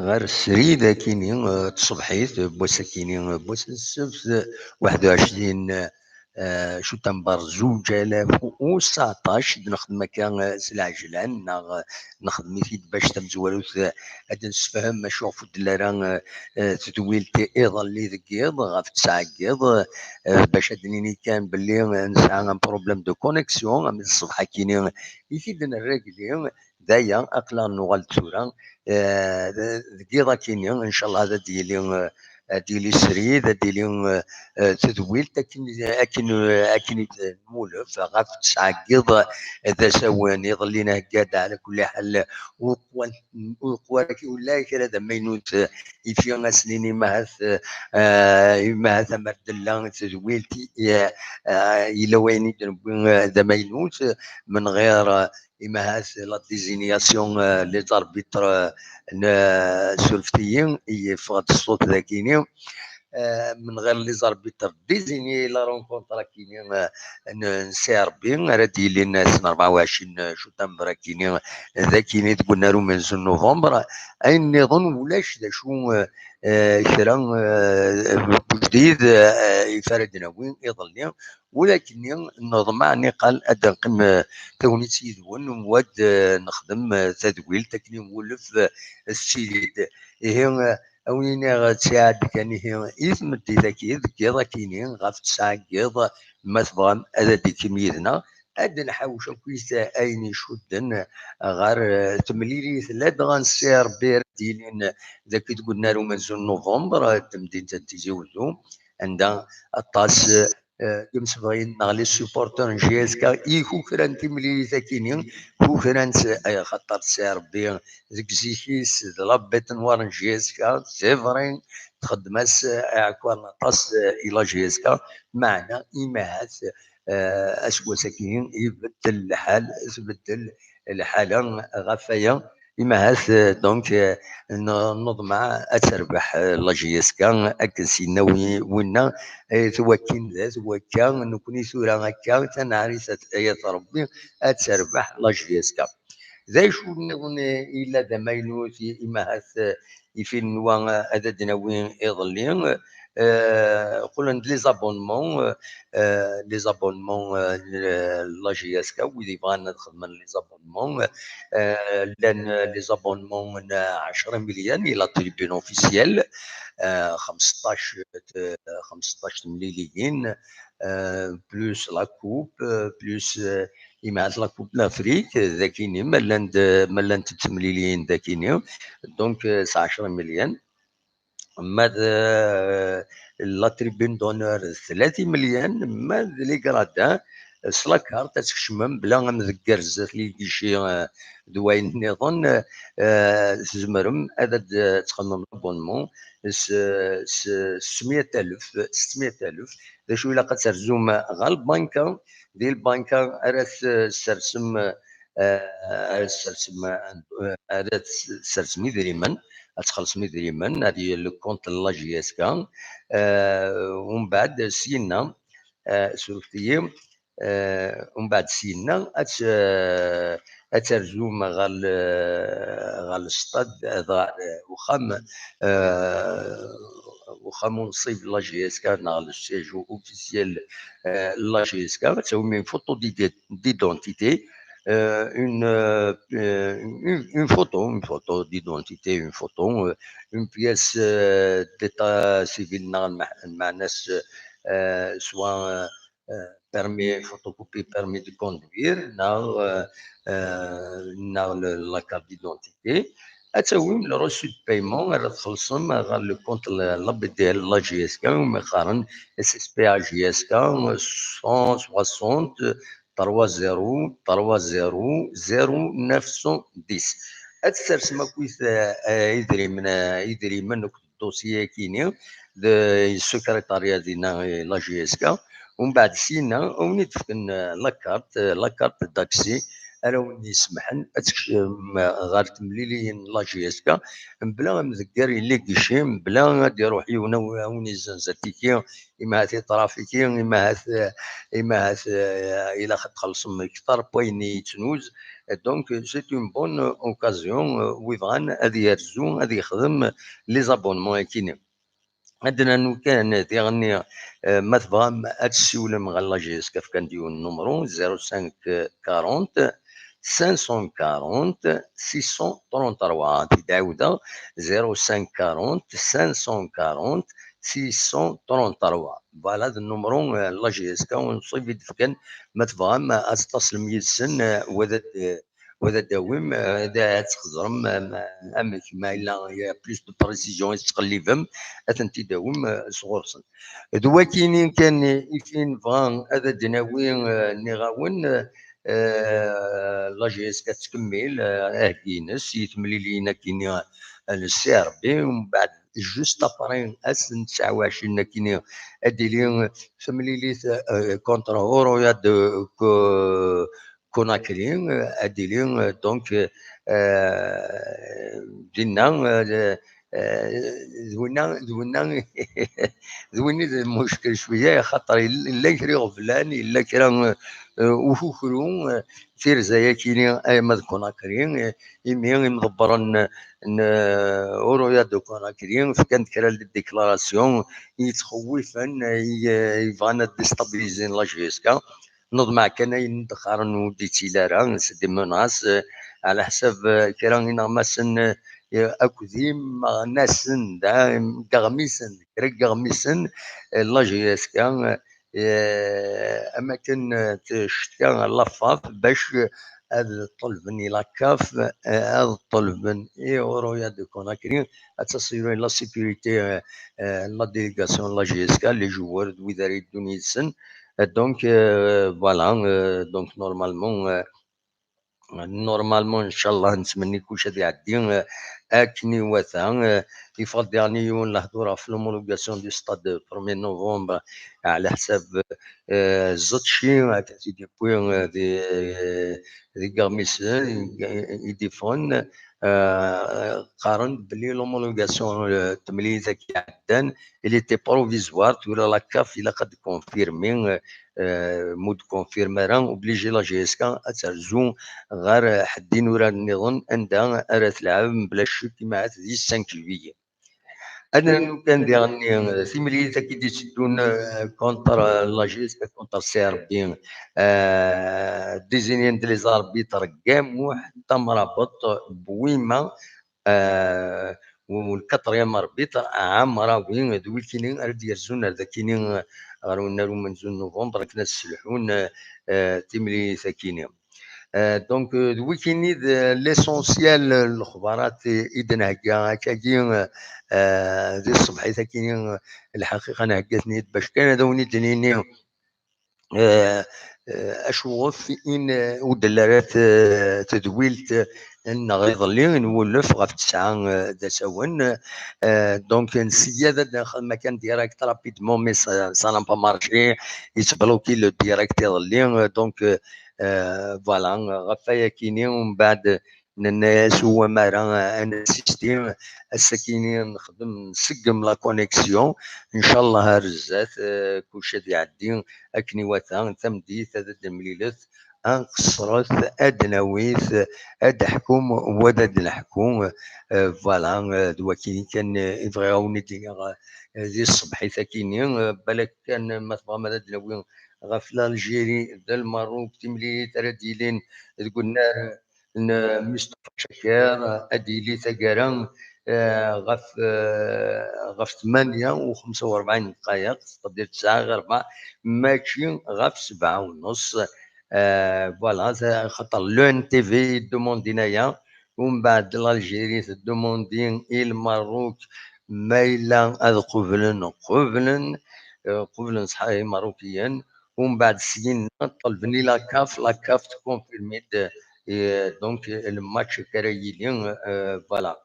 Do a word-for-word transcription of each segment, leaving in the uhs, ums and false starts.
Ɣer srid akini, eh, tṣebḥit, eh, n wass akini, eh, n wass n ssebt, eh, waḥed u ɛecrin, eh, cutamber zuǧ alaf u tseɛṭac, d nexdem akka, eh, s lɛejlan, neɣ, eh, nexdem-it-id bac tamezwarut, eh, ad d-nessefhem acu ɣef ur d-telli ara, eh, eh, tedwilt iḍelli deg yiḍ, ɣef ttesɛa n yiḍ, eh, bac ad d-nini kan belli, eh, nesɛa un problème de connexion, am d ṣṣbeḥ akini i t-id-nerregli, d aya, aql-aɣ nuɣal-d tura, eh, deg yiḍ akini, ncallah ad d-yili, eh, ad d-yili srid, ad d-yili, eh, eh, tedwilt akken, akken, akken i d-nmulef ɣef ttesɛa n yiḍ d asawen. Iḍelli nhegga-d ɛla kulli ḥal, ur qwa-, ur qwa-, ula kra d amaynut, eh, ifi asen-nini mahat, eh, eh, mahat amar d-tella tedwilt, eh, eh, yella wayen i d-newwi, eh, d amaynut, eh, من غير, eh, imahat la désignation, eh, les arbitres, eh, n, eh, surfet-iyi, i yeffeɣ-d ṣṣut dagini, eh, من غير les arbitres désignés la rencontre akini, eh, n, n C R B, ara d-yilin ass n rebɛa u ɛecrin cutamber akini, eh, dagini deg unnar umenzu n novembre. Ayen nniḍen ulac d acu, eh, eh, kra, eh, n ujdid, eh, i ara d-nawi iḍelli. Ula akkenni neḍmeɛ niqal ad d-neqqim, eh, tagnit yid-wen, wad, eh, nexdem, eh, tadwilt akken i nwulef, eh, tettili-d. Ihi, eh, a wen-iniɣ, eh, ttiɛad kan ihi i tmeddit-agi, deg yiḍ akini, ɣef ttesɛa n yiḍ, ma tebɣam ad d-tikim yid-neɣ, ad d-nḥawec akkit ayen icudden ɣer, eh, temlilit ladɣa n C R B ara d-yilin dagi deg unnar umenzu n novembre, eh, d temdint n Tizi Wezzu, anda aṭas, eh, eh, imsebɣiyen neɣ les supporters n J S K i kukran timlilit akini, kukran-tt, eh, axaṭer C R B deg zik-is d la bête noire n J S K, c'est vrai, txeddem-as, eh, aɛekkaṛ n aṭas, eh, i la J S K, meɛna imahat, eh, aseggas-agi ibeddel lḥal, tbeddel lḥala ɣef waya. Imahat, eh, donc, eh, n-, neḍmeɛ ad terbeḥ, eh, la J S K, akken s-yenna wi-, winna, eh, twakin d at wakka, nekkni tura akka, taneɛrit at, ay at Rebbi, ad terbeḥ la J S K. D acu nniḍen, eh, yella d amaynut, i-, imahat, eh, ifi nenwa, eh, ad d-nawi iḍelli, eh, qqlen-d les abonnements, eh, les abonnements, eh, n la J S K, wid yebɣan ad xedmen les abonnements, eh, llan les abonnements n ɛecra imelyan i la tribune officielle, eh, xemseṭṭac, eh, xemseṭṭac temliliyin, eh, plus la coupe, eh, plus, eh, imahat la coupe de l'Afrique, eh, dagini, ma llant, ma llant temliliyin dagini, donc, eh, s ɛecra imelyan. Ma d, eh, la tribune d'honneur d tlata imelyan, ma d les gradins, s la carte ad tkecmem bla amdegger zdat les guichets, eh, d wayen nniḍen, eh, tzemrem ad, ad txedmem abonnement s, s, s meyya alef, s meyya alef. D acu ilaq ad terzum ɣer lbanka? Di lbanka ara tsersem, eh, ara tsersem, eh, ara tsersem idrimen, ad txellṣem idrimen, ad y-, le compte n la J S K, eh, umbeɛd syenna, eh, surfet-iyi, eh, umbeɛd syenna ad t-, ad terzum ɣer l-, ɣer lestad, ɣer uxxam, eh, uxxam unṣib n la J S K neɣ le siège officiel, eh, n la J S K, ad tawim une photo d'ident-, d'identité, euh, une, euh, euh, une, une photo, une photo d'identité, une photo, euh, une pièce, euh, d'état civil, neɣ lmeɛ-, lmeɛna-s, euh, soit, euh, euh, permis, photocopie permis de conduire, neɣ, euh, euh, neɣ le, la carte d'identité. Ad tawim le reçu de paiement, ara txellṣem ɣer le compte la, la B D L, la J S K, umi qqaren S S P A J S K, cent soixante, trois zéro, trois zéro, zéro neuf cent dix. Ad tsersem akkit, eh, eh, idrimen, eh, idrimen akked dossier-agi-ni, de secrétariat dinna, eh, la J S K. Umbeɛd syenna, a wen-id-fken, eh, la carte, eh, la carte d'accès, ara wen-yessemḥen ad tkecmem ɣer temliliyin n la J S K mebla amdegger yella deg guichet, mebla ad d-iruḥ yiwen a wen-izzenz atiki, ima ahat i trafiki, ima ahat, ima ahat, eh, ilaq ad txellṣem kter n wayen yettnuz. Donc, c'est une bonne occasion, eh, wi bɣan ad yerzu, ad yexdem les abonnements akini. Ad d-nernu kan diɣenni, eh, ma tebɣam ad tessiwlem ɣer la J S K, fkan-d yiwen n numru, zéro cinq quarante, cinq cent quarante, six cent trente-trois. Ad t-id-ɛiwdeɣ, zéro cinq quarante, cinq cent quarante, six cent trente-trois. Voilà, d numru, eh, n la J S K unṣib i d-fkan, ma tebɣam ad tettaslem yid-sen, eh, wa d ad, wa d ad d-tawim, eh, ad, ad txeẓrem, eh, amek ma yella il y a plus de précision i tettqellibem, ad tent-id-tawim, eh, sɣur-sen. D wakini kan i fin bɣa ad d-nawi, eh, nniɣ-awen, eh, la J S K tettkemmil, eh, aheggi-ines i temliliyin akini, eh, n C R B, umbeɛd juste après ass n tesɛa u ɛecrin akini ad d-tili temlilit, eh, contre Horoya de Co-, Conakry, eh, ad d-tili, eh, donc, eh, dinna, eh, eh, d winna, d winna, d winna i d lmuckel cwiya, axaṭer yella kra iɣeblan, yella kra, eh, ukukru, eh, tirza-yakini, ay ma d Conakry, eh, imi imḍebbren n, n, eh, Horoya de Conakry fkan-d kra n déclaration yettxewwifen, eh, i, eh, yebɣan ad déstabiliser la J S K. Neḍmeɛ kan ayen d-qqaren ur d-yettili ara, c'est des menaces, eh, ɛla ḥsab, eh, kra ineɣmasen, eh, akked imeɣnasen, d, d iɣmisen, kra n yiɣmisen, eh, la J S K, eh, am akken, eh, tectka la FAF bac, eh, ad ṭelben i la CAF, eh, ad ṭelben i Horoya de Conakry, ad tassurer la sécurité, eh, eh, la délégation n la J S K, les joueurs d wid ara yeddun yid-sen. Eh, donc, eh, voilà, eh, donc normalement, eh, normalement, ncallah, nettmenni kullec ad iɛeddi, eh, akken iwata. Eh, yeffeɣ-d diɣen yiwen lehdur ɣef l'homologation du stade premier novembre, ɛla ḥsab, eh, Zetchi, akka t-id-yewwi, eh, di, eh, di Guermisen, i d-iffɣen, eh, qqaren belli l'homologation, eh, temlilit-agi iɛeddan, il était provisoire, tura la CAF ilaq ad d-confirmer, eh, eh, ma ur d-confirmer ara, obligé la J S K ad terzu ɣer, eh, ḥedd inurar nniḍen anda ara telɛeb mebla ccek, imaɛat di cinq juillet. Ad nernu kan diɣenni, eh, timlilit-agi d-itteddun, eh, contre, eh, la J S K contre C R B, eh, désignen-d les arbitres Gamuḥ, Tamrabeṭ, Bwima, eh, u le quatrième arbitre, Ɛamrawi, d wikini ara d-yerzun ar dakini, eh, ɣer unnar umenzu n novembre, akken ad sselḥun, eh, eh, timlilit-akini. Eh, donc, eh, d wikini d l'essentiel, eh, lexbarat i, i d-nhegga akkagi, eh, eh, di tṣebḥit-akini, eh, lḥaqiqa nhegga-ten-id bac kan ad awen-id-nini, eh, eh, acuɣef in, eh, ur d-telli ara t-, tedwilt, eh, nneɣ iḍelli n wulef ɣef tesɛa, eh, d asawen. Eh, donc, nsiya ad nexdem akan direct rapidement, mais ça, ça n'a pas marché, yettbloki le direct iḍelli. Eh, donc, eh, eh, voilà, ɣef wayakini, umbeɛd nenna-yas uwama ara ad nassisti, ass-akini nexdem, nseggem la connexion, ncallah ar zdat, eh, kullec ad iɛeddi akken iwata, tameddit ad d-mlilet, ad nqeṣṣret, ad d-nawit, ad d-ḥkum, wa d ad d-neḥku, eh, voilà, eh, d wakini kan, eh, i bɣiɣ ad wen-id-iniɣ, eh, di tṣebḥit-akini, eh, balak kan ma tebɣam ad d-nawi ɣef l'Algérie d Lmerruk, timlilit ara d-yilin deg unnar n Mustafa Caker, ad d-yili taggara, eh, ɣef, eh, ɣef tmanya u xemsa u rebɛin dqayeq, c'est-à-dire tesɛa ɣer rebɛa, mačči ɣef sebɛa u nneṣ. Eh, voilà, ta-, xaṭer l'O N T V i ddumundin aya, umbeɛd l'Algérie teddumundi i Lmerruk ma yella ad qublen, qublen, eh, qublen ṣṣeḥ Imerrukiyen, umbeɛd syin ṭelben i la CAF, la CAF tkonfirmi-d, eh, donc, le match-agi ara yili, eh, voilà.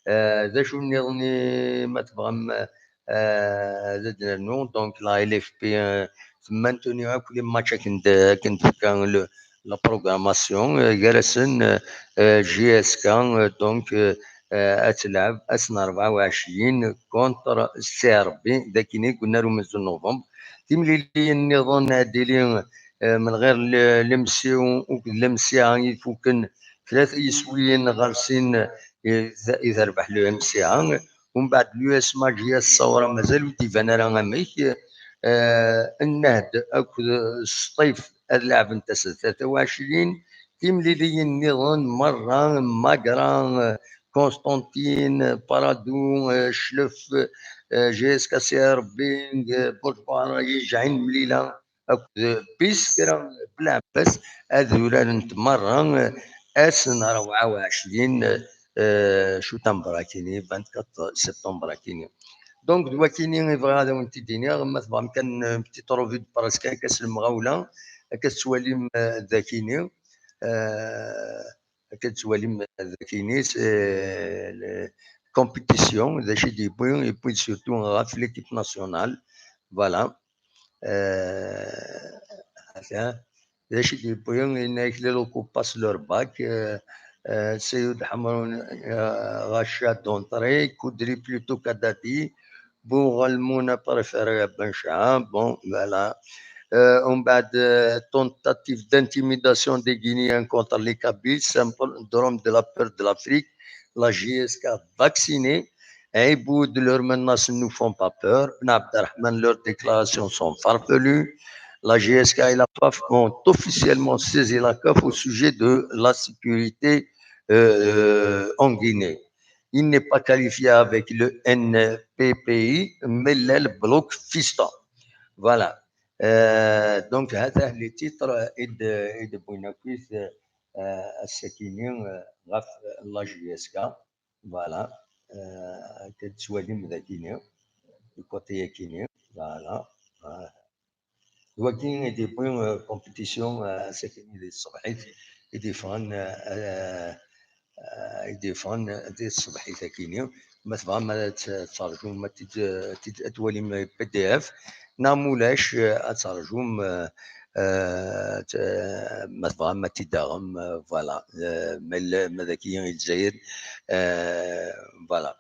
Eh, d acu nniḍen i ma tebɣam, eh, ad d-nernu, donc la L F P, eh, tmantuni akk les matchs akken d-, akken d-tefka le, la programmation, euh, gar-asen, euh, euh, J S K, euh, donc, euh, euh, ad tleɛb ass n rebɛa u ɛecrin contre C R B, d akken i yenna umenzu n november. Timliliyin nniḍen ad d-tili, euh, mebɛid l-, l'M C O akked l'M C A ifuken tlata yiswiyen ɣer sin, euh, i, i terbeḥ l'M C A. Umbeɛd l'U S M A J S Sawra mazal ur d-iban ara amek. Eh, Nnehd akked Sṭif ad leɛbent ass n tlata u ɛecrin. Timliliyin nniḍen merra, Magra, eh, Constantine, Paradou, eh, Cclef, eh, J S K C R Bing, eh, Burj Buɛra, Yijeɛ Imlila, akked Pis kra Belɛebbas ad urarent merra, eh, ass n rebɛa u ɛecrin, eh, cutamber akini, vingt-quatre septembre akini. Donc, d wakini i bɣiɣ ad awen-t-id-iniɣ, ma tebɣam kan, eh, petite revue de presse kan, akka s lemɣawla, akka tettwalim, eh, d akini, eh, akka tettwalim d akini, eh, le compétition, d acu i d-yewwi, yewwi-d surtout ɣef l'équipe nationale, voilà. Euh, attends. D acu i d-yewwi, yenna-yak les locaux passent leur bac, euh, euh, Sayoud Hamroun, euh, rachat d'entrée, Koudri plutôt qu'Haddadi, Bourg Almouna préféré à Bencha, bon, voilà. Euh, umbeɛd, euh, tentative d'intimidation des Guinéens contre les Kabyles, symptôme de la peur de l'Afrique, la J S K vaccinée, Aiboud, leurs menaces ne nous font pas peur. Ben Abderrahmane, leurs déclarations sont farfelues. La J S K et la CAF ont officiellement saisi la CAF au sujet de la sécurité, euh, en Guinée. Il n'est pas qualifié avec le N P P I, mais l'aile bloque Fiston. Voilà. Euh, donc, هذا les titres, euh, i d-, i d-wwin akk, euh, ass-akini, euh, ɣef la J S K. Voilà. Euh, akka tettwalim d akini, du côté akini. Voilà. Voilà. D wagi i d-yewwi, euh, compétition, euh, ass-akini di tṣebḥit i d-yeffɣen, euh, euh, euh, i d-yeffɣen di tṣebḥit akini. Ma tebɣam ad t-, terjum, ad t-id-, ad t-id-, ad twalim P D F, neɣ ma ulac, euh, ad terjum, euh, euh, t-, ma tebɣam ad t-id-taɣem, euh, voilà. Euh, ma yella, ma d akini i Lezzayer, euh, voilà.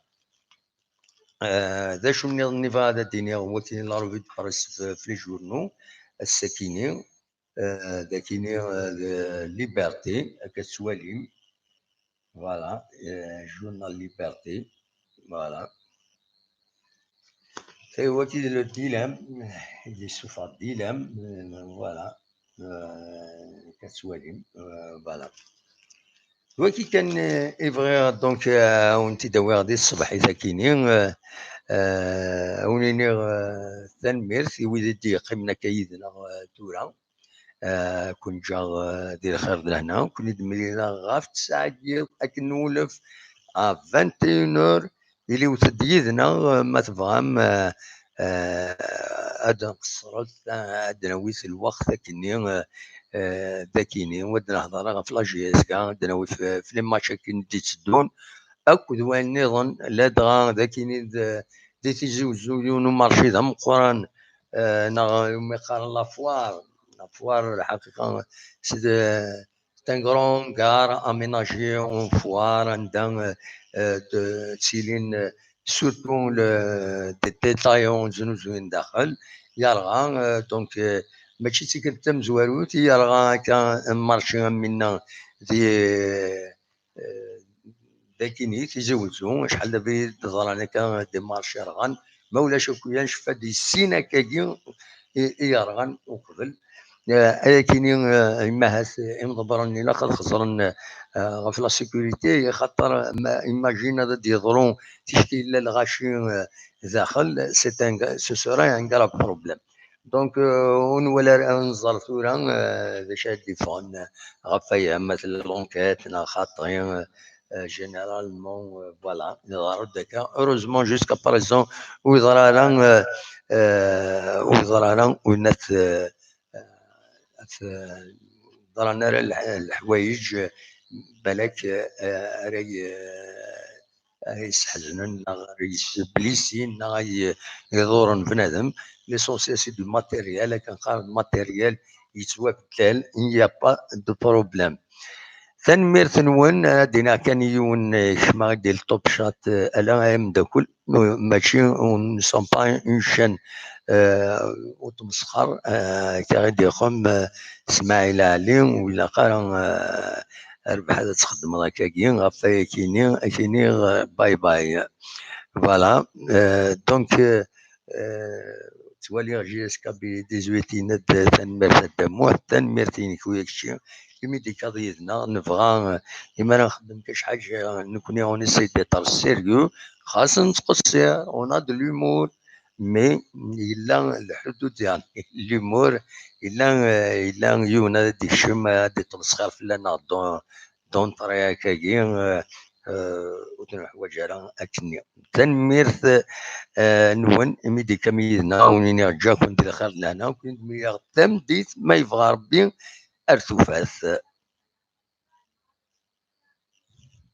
Euh, d acu nniḍen i bɣiɣ ad d-iniɣ, wagi la revue de presse f-, f les journaux, ass-akini, euh, d akini, euh, d Liberté, akka tettwalim. Voilà, euh, journal Liberté. Voilà. Et wagi d le dilemme, i d-yessufeɣ dilemme, euh, voilà. Euh, akka tettwalim, euh, voilà. Wagi kan, euh, i bɣiɣ, donc, euh, ad wen-t-id-awiɣ di tṣebḥit akini, euh, euh, ad wen-iniɣ, euh, tanemmirt i wid i d-yeqqimen akka yid-neɣ, euh, tura. Euh, ad ken-ǧǧeɣ, euh, di lxir d lehna, ad ken-id-mlileɣ ɣef tesɛa n yiḍ akken nwulef à vingt et une heures. Iliwet-d yid-neɣ, euh, ma tebɣam, euh, euh, ad nqeṣṣret, euh, ad d-nawi s lweqt akkenni, euh, euh, d akini, ad d-nehḍer ɣef la J S K, ad d-nawi f-, f les matchs akken d-itteddun, akked wayen nniḍen, ladɣa d akini d, di Tizi Wezzu yiwen umarci d ameqqran, euh, neɣ umi qqaren la foire, la foire, lḥaqiqa, c'est de, c'est un grand hangar aménagé en foire, anda, euh, euh, de, ttilin, euh, surtout le, des détaillants znuzuyen daxel. Yerɣa, euh, donc, euh, mačči d tikkelt tamezwarut i yerɣa akka marci am winna di, euh, d akini, Tizi Wezzu, acḥal d abrid d-ḍran akka des marchés yerɣan, ma ulac akk yan, cfa-d i sin akkagi i, i yerɣan uqbel. Eh, ayakini, eh, imahat, eh, imḍebbren ilaq ad xeẓren, eh, ɣef la sécurité, axaṭer, ma, imagine ad d-yeḍru ticki yella lɣaci, eh, daxel, c'est un, ce serait un grave problème. Donc, euh, ur nwala ara, ad nẓer tura, euh, d acu ara d-yeffɣen, euh, ɣef waya, ma tella l'enquête neɣ xaṭi, euh, euh, généralement, euh, voilà, yeḍra-d akka. Heureusement, jusqu'à présent, ur yeḍra ara, euh, euh, ur yeḍra ara, ur nat, euh, euh, at-, euh, ḍran ara leh-, leḥwayeǧ, euh, balak, euh, ara y-, euh, ay yesḥeznen, neɣ ay yesblisin, neɣ ay iḍurren bnadem. L'essentiel, c'est du matériel, akken qqaren, matériel yettwabeddal, il n'y a pas de problème. Tanemmirt-nwen. Ad d-iniɣ kan yiwen, eh, kecmeɣ-d di le top chat, eh, ala ay ameddakel, mačči on ne sommes pas une chaîne, eh, ur tmesxer, eh, akka i d-ixem, eh, Smaɛil Ɛli, ur ilaq ara, eh, rrbeḥ ad txeddmeḍ akkagi, ɣef waya akini, akini, eh, bye bye. Voilà. Eh, donc, eh, eh, ttwaliɣ J S K B dix-huit yenna-d, tanemmirt a Dda Muḥ, tanemmirt i nekk u kečči, imi d-ikkaḍ yid-neɣ, nebɣa, eh, imi ara nxeddem kra ḥaǧa, nekkni on essaie d'être sérieux, xas nettqeṣṣir, on a de l'humour, mais yella lḥudud, yeɛni l'humour, yella, eh, yella yiwen ad d-ikcem, ad d-iṭṭem sxir fell-aneɣ, donc, donc, ṭṭrad-agi, eh, eh, ur t-neḥwaǧ ara akkenni. Tanemmirt, eh, nwen, imi d-tekkam yid-neɣ, ad wen-iniɣ ǧǧa-ken di lxir d lehna, ad ken-id-mlileɣ tameddit, ma yebɣa Rebbi, ar tufat.